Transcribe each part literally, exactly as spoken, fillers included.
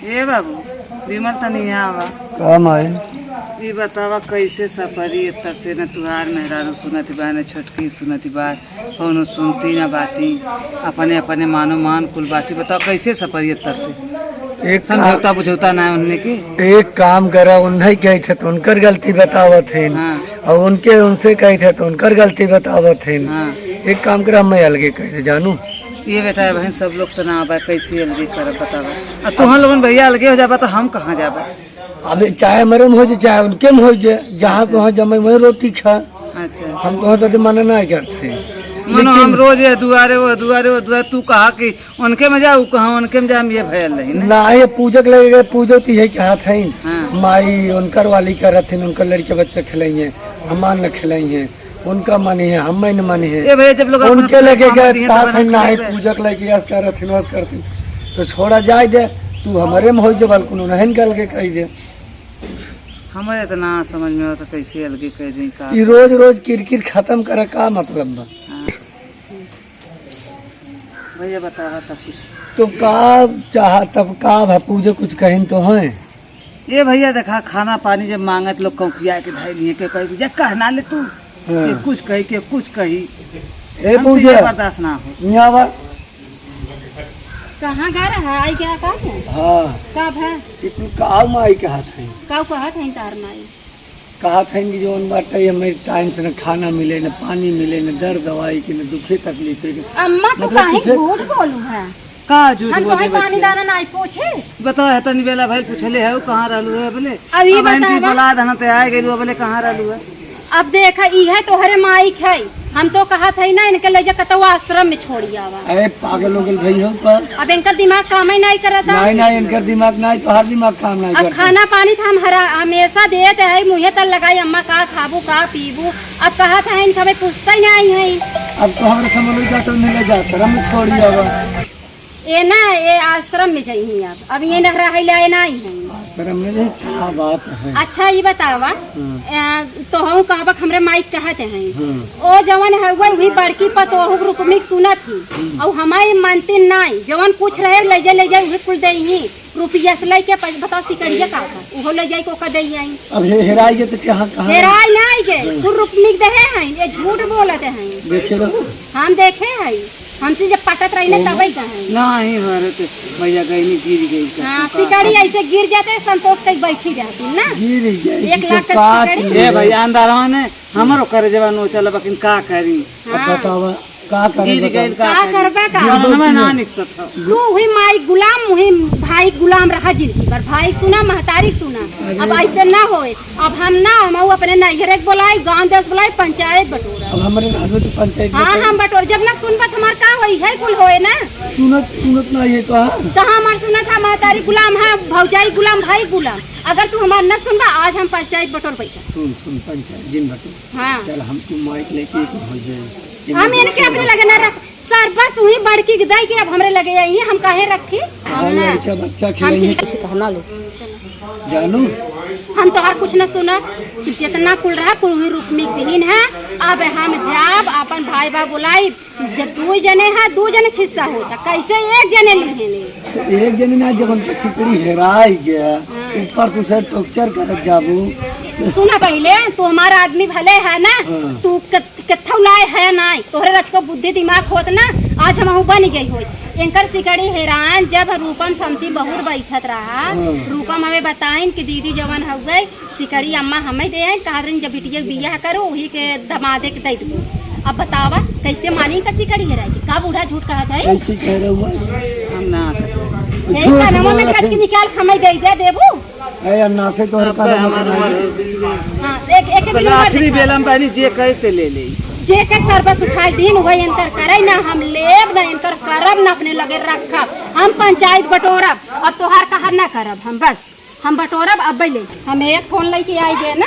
ए बाबू, विमल तनी यहाँ आवा। का माई? ई बतावा कैसे सपरी एतर से न तुहार मेहरारू सुनत बा, न छोटकी सुनत बा, कौनो सुनती ना बाटी, अपने अपने मानो मान कुल बाटी। बतावा कैसे सपरी एतर से? एक समझौता बुझौता ना उन्हें की। एक काम करा, उन्हें कही थे तो उनकर गलती बतावत हैं, हाँ। और उनके उनसे कही थे तो उनकर गलती बतावत हैं। हाँ। एक काम करा, मैं अलगे कह दे जानू। ये बेटा है बहन, सब लोग तो ना आबा, कैसे अलगे करब बतावा? अब तुहन लोगन भैया अलगे हो जाबा तो हम कहाँ जाबा? अब चाहे हमरे में हो जाए, चाहे उनके में हो जाए, जहाँ अच्छा। तो जमे वहीं रोटी खा। अच्छा। हम तो तो मना ना करते हैं। मनो लेकिन हम रोज ये दुआरे, वो दुआरे, वो दुआरे, तू कहा कि उनके में जा, वो कहा उनके में जा, हम ये भयल नहीं ना। ना, ये पूजक लगे गए, पूजो तो यही कहा था ही। हाँ। माई उनकर वाली करत हैं, उनकर लड़के बच्चे खिलाइए, हमार न खिलाइए, उनका मानी है, हम न मानी है। ए भैया, जब लोग अपन उनके लगे गए, खिलाइए, तो कहा था बना ना, के पूजक लगे गए, करत हैं, करत हैं। तो छोड़ा जाए दे, तू हमरे में हो जे, बल्कुन उन्हें निकाल के कह दे। हमारे तो ना समझ में आवत, कैसे अलगे कह दें का। ई रोज रोज किरकिर खत्म करे का मतलब बा? हाँ। भैया बतावा तब कुछ। तो का चाहा तब का भा पूजे कुछ कहिन तो हैं? ये भैया देखा खाना पानी जब मांगत लोग कौकिया के धइ लिए के कह दीजिए कहना ले तू। हाँ। के कुछ कही, के कुछ कही। ए हमसे पूजे। ये बर्दाश्त ना हो। यहाँ बा। कहाँ गा रहा? आई क्या का तू? हाँ। का भा? कि तू काऊ माई कहत है? काऊ कहत है तार माई? कहत है कि जौन बाटे हमें टाइम से न खाना मिले, न पानी मिले, न दर्द दवाई के, न दुखे तकलीफे के। अम्मा, तू मतलब काहे तुझे झूठ बोलू है? का झूठ हम बोले तोहे पानी बच्चे? दाना नाई पूछे? बताओ है तनी बेला भाई पूछले है, कहाँ रहलू है बोले? अब ई अब आंटी बतावा। बोला धन ते आए गइलू बोले कहाँ रहलू है? अब देखा, ई है तोहरे माई खाई। हम तो कहत हई ना, इनके ले जा कतौ आश्रम में छोड़ी आवा। अरे पागल हो गइल भई हो का? अब इनकर दिमाग काम ही नहीं करता। नहीं, नहीं, इनकर दिमाग नहीं, तोहार दिमाग काम नहीं अब करता। खाना पानी तो हम हरा-, हमेशा देत है, मुँहे तर लगाई, "अम्मा का खाबू, का पीबू?" अब कहत है, इनका भाई पूछता ही नहीं है। अब तो हमरे समझ में जाता नहीं ले जा, आश्रम में छोड़ी आवा। ए ना, ए आश्रम में जइहीं अब। अब ये न रहइला, ए ना आई हैं। आश्रम में नहीं, का बात है? अच्छा, ई बतावा, हम्म। ए, तोहू कहबक हमरे माई कहत हैं। हम्म। ओ जवन हउवे, वही बड़की पतोहू के रुक्मिक सुनत ही। हम्म। अउ हमारी मनती नाई, जवन कुछ रहे, ले जा, ले जा, वही कुल देइहीं। रुपया से लेके पै-, बताओ, सिकड़िया का था? उहो ले जाई, को का देई आई? अब हे-, हेराई गए तो कहाँ, कहाँ? हेराई ना आई गए, हम्म। कुल रुक्मिक देहे हैं, ये झूठ बोलत हैं। देखे लो। हम देखे हैं। हमसे जब पटत रही ना, तबे कहे। नहीं, हमारे तो भैया गई नहीं, गिर गई तो हाँ, का सिकड़ी करी? ऐसे गिर जाते, संतोष कहीं बैठी रहती ना। गिर गई एक तो लाख का का सिकड़ी। ले? ए भैया, अंधारवा ने हमरो करे जवान हो चला, बकिन का करी? अब हाँ। बतावा, का करे गिर बतावा? गई, का का करी? करबा का? गिर गई ना तो निकसत हो। तू हुई माई गुलाम, हुई भाई गुलाम रहा जिंदगी भर। भाई सुना, महतारी सुना। अरे। अब ऐसे ना होए। अब हम ना, हम अपने नैहरे के बोलाई, गांव देश बोलाई, पंचायत बटोरा। अब हमरे नैहरे तो पंचायत हाँ, बटोरा। हम बटोर, जब ना सुनबा त हमार का होई है, कुल होए ना। सुनत, सुनत ना ये कहा। तो हमार सुनत है, महतारी गुलाम है, भौजाई गुलाम, भाई गुलाम। अगर तू हमार न सुनबा, आज हम पंचायत बटोर बैठा। सुन, सुन, पंचायत जिन बटोर। हाँ। चल, हम तू माइक लेके एक हो जाए। हम इनके अपने लगे ना रख, सर, बस वही बड़की के दाई के अब हमरे लगे आई है, हम काहे रखी? हम हाँ, ना। लड़का बच्चा हम खेलेंगे। ठीक से कहना ले। जानू? हम तोहार कुछ न सुनब, जितना कुल रहा, कुल वही रुक्मिक दिहिन है। अब हम जाब, अपन भाई बा बुलाई, जब दू जने हैं, दू जने खिस्सा होता, कैसे एक जने लिहे नहीं? तो एक जने ना, जब उनका सिकड़ी हेराई गया, हाँ। ऊपर तू से टॉर्चर करत जाबू। सुना पहिले, तू हमारा आदमी भले है ना, हाँ। तू क-, कत्थौ लाए है नाई, तोहरे रचको बुद्धि दिमाग होत ना, आज हमहू बन गई होई। इनकर सिकड़ी हेरान, जब रूपम समसी बहुत बैठत रहा, हाँ। रूपम हमें बताइन कि दीदी जवन हउवे, सिकड़ी अम्मा हमें दे आइन, कहत रही, "जब बिटिया के बियाह करो, वही के दमादे के दे दो।" अब बतावा, कैसे मानी का सिकड़ी हेराई? का बूढ़ा झूठ कहत है? कैसे कह रहे हुआ? हम ना कहते। यही झूठ कानवा में बोलत कच के है। निकाल के हमें दे दे देबू? ए, अन्ना से तोहरे अब कानवा में हमारे नहीं। उम्र हो गई। हाँ, एक, एक, एक बोला, मिनट आखिरी दिखा। बेलम बहनी जे कहे ते ले ले। जे के सरबस उठाए दिन, वही इनकर करे ना, हम लेब ना, इनकर करब ना, अपने लगे रखब। हम पंचायत बटोरब, अब तोहार कहब ना करब हम, बस हम बटोरब। अब ले हम एक फोन लेके आई गए ना,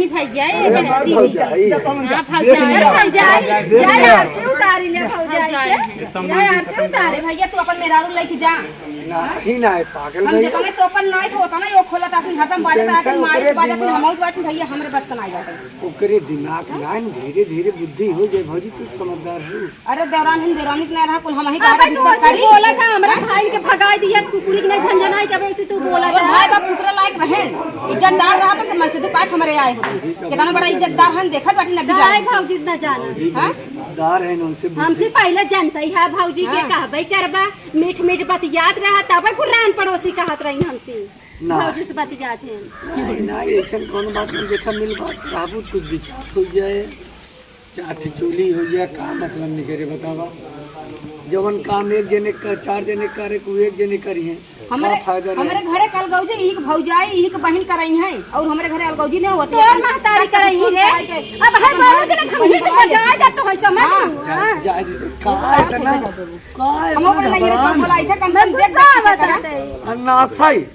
ही भैया, ए अरे हमार भौजी। भौजाई। हाँ, देख भौजाई, लिया। भौजाई, देख जाए लिया। आरती उतारी ले भौजाई से। जाए आरती उतारे। भैया, तू अपन मेहरारू लेके जा। नाही, नाही, पागल हम भैया। देखा नहीं, तो अपन नहीं तो होता ना, यो खोला था, हरदम बाजे था, tension मारे ओकरे बाजे था, दिमाग। हम बाजे, भैया, हमरे बस का नहीं बाटे। ओकरे दिमाग ना, धीरे धीरे बुद्धि हो जाए भौजी, तू समझदार हो। अरे देवरान, हम देवरानी के नहीं रहा, कुल हम ही अबे बाहर तू भीतर ऐसे करी। बोला था, हमरा भाई के भगाई दिया, कुकुरी के नहीं झंझनाई, कबे ऐसे तू बोला तोर था। भाई बाप पुत्र लायक रहे, इज्जतदार रहा तो मैं से तू काट हमरे आए होते। कितना बड़ा इज्जतदार है, देखत बाटी नदी का। भौजी ना जाना। हाँ? इज्जतदार है ना, उनसे हमसे पहले जनता ही है भौजी के हाँ। कहबे करबा, मीठ मीठ बतियात रहा, तबे कुल रान पड़ोसी कहत रही हमसे। ना। भौजी से बतियात है। नहीं, नहीं, ऐसन कौन बात नहीं, देखा मिल बात, रहबू कुछ विचार हो जाए। चार ठे चोली हो जाए, का मतलब निकरे बतावा? जवन काम एक जने क-, चार जने करे, को एक जने करिहे, हमरे, का फायदा रहे? हमरे घरे के अलगौजी, इही के भौजाई, इही के बहिन करई है, और हमरे घरे अलगौजी नहीं होती तोर है। महतारी तब करई कसूर है। कराई के अब हर अपन बाबू घर के ना हम ही से बजाए जात तो है समझ हाँ। लू, हाँ। जा, जा, जा, का इतना, का हम अपने इतना नैहर पर घबरान? बोलाई थे, कम से कम देख गुस्सा देख के आवत करा। रहते। आ, ना सही।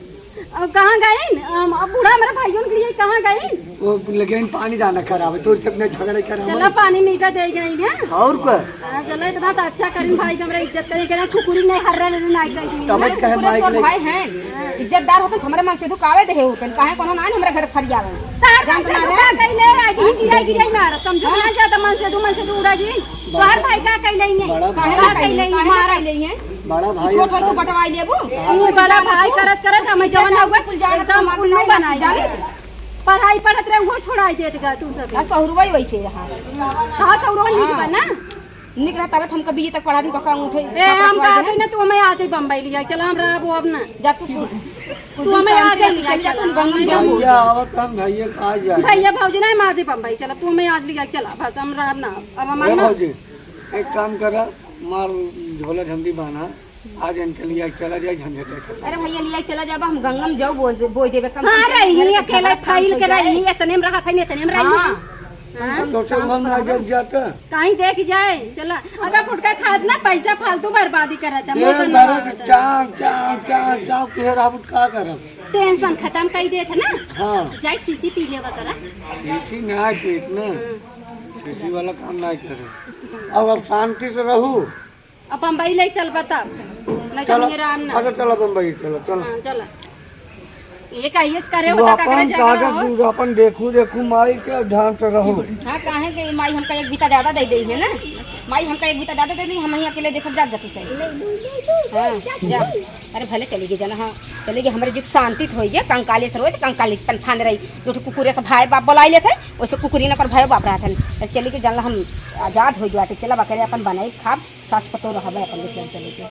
अब कहाँ गइन? अब बूढ़ा हमारा भाइयों के लिए कहाँ गइन? वो लेकिन पानी जाना खराब है, तोर से अपने झगड़े कर चला, पानी मीठा दे गइन है। और का? हाँ, चलो, इतना तो अच्छा करिन भाई, हमरा इज्जत करे के ना, कुकुरी नहीं हर्रा नहीं, नहीं कह दी। तब ना, कहे कुकुर माइक तोर नहीं। भाई हैं, इज्जतदार होतन, हमरे मन से दुखावे दे होतन, काहे कोनो ना हमरे घर फरियावे। तार जान मन से तो दुखा मारे। कहीं नहीं, आगे ही गिराई, गिराई मारा, समझो हाँ। ना, ज्यादा मन से दू, मन से दू उड़ा जी। तोहर भाई का कह लेंगे? बड़ा काहे का ना कह लेंगे? काहे ना मारा? कह लेंगे? बड़ा भाई छोट हो तो बटवाई लेबू। ये बड़ा भाई करत, करत हमें जवन हुआ, कुल जानत एकदम हम उल्लू ना बनाई। जाने। पढ़ाई पढ़त रहे, वो छोड़ाई देत गा तू सब। आ, सहुरवा ही वैसे रहा। हाँ, सहुरवा नहीं हाँ। बना। निक रहा, तब हम कभी ये तक पढ़ा दी, तो का उठे, ए, हम कहा थे ना, तू हमें आज ही बम्बई लिया, चला, हम रहबो अब ना। जा तू, तू हमें आज ही लिया, चल जा, तू चला। गंगम जाओ। भैया, आवत हम भैया का जाए। भैया, भौजी ना, हम आज ही बम्बई, चला, तू हमें आज लिया, चला, बस, हम रहब ना, अब हम ए ना। भौजी, एक काम करा, मार झोला झंडी बांधा, आज इनके लिए चला जाए, झंझट है। अरे भैया, लिया चला जाबा, हम गंगम जाओ बोल दे, बोल देबे, कम हाँ, से कम रही, घर के अकेले झगड़ा शांत फैल हो के जाए। रही, इतने में रहा था, इतने में रही। हाँ। हाँ। तो टेंशन में आ जाता। कहीं देख जाए, चला। अब आप फुटका खात ना, पैसा फालतू बर्बादी करत है, दिन मुंह भर करना चाव, चाव, चाव, चाव, के रावत का करब? टेंशन खत्म कर देत है ना। हाँ। जाए शीशी पी लेवा करा। शीशी ना पीत ना। हाँ। शीशी वाला काम ना करे। अब, अब शांति से रहू। अब बम्बई ले चल बता, नहीं तो चलो, नहीं आराम ना। अच्छा, चलो बम्बई, चलो, चलो। हाँ, चला। ये का, ये करे तू होता, काकरा अपन जाके कागज रहो। तू अपन देखू, देखू माई के, ध्यान से रहू। हाँ, काहे के माई हमका एक बीता ज्यादा दे देई है ना, माई हमका एक बीता ज्यादा दे दी, हम ही अकेले देखब, जाग जा तू सही। हाँ, जा। अरे भले चली गई जना, हाँ, चली गई, हमरे जुग शांति तो होई गई, कंकाली से रोज कंकाली पन फान रही, जो ठो कुकुरे से भाई बाप बोलाई लेते, वैसे कुकुरी न कर भाई बाप रहते हैं। अरे चली गई जना, हम आजाद हो गया, चला बकरे अपन बनाई खाब, सास पतोह रहबे अपन, लेके चली गई।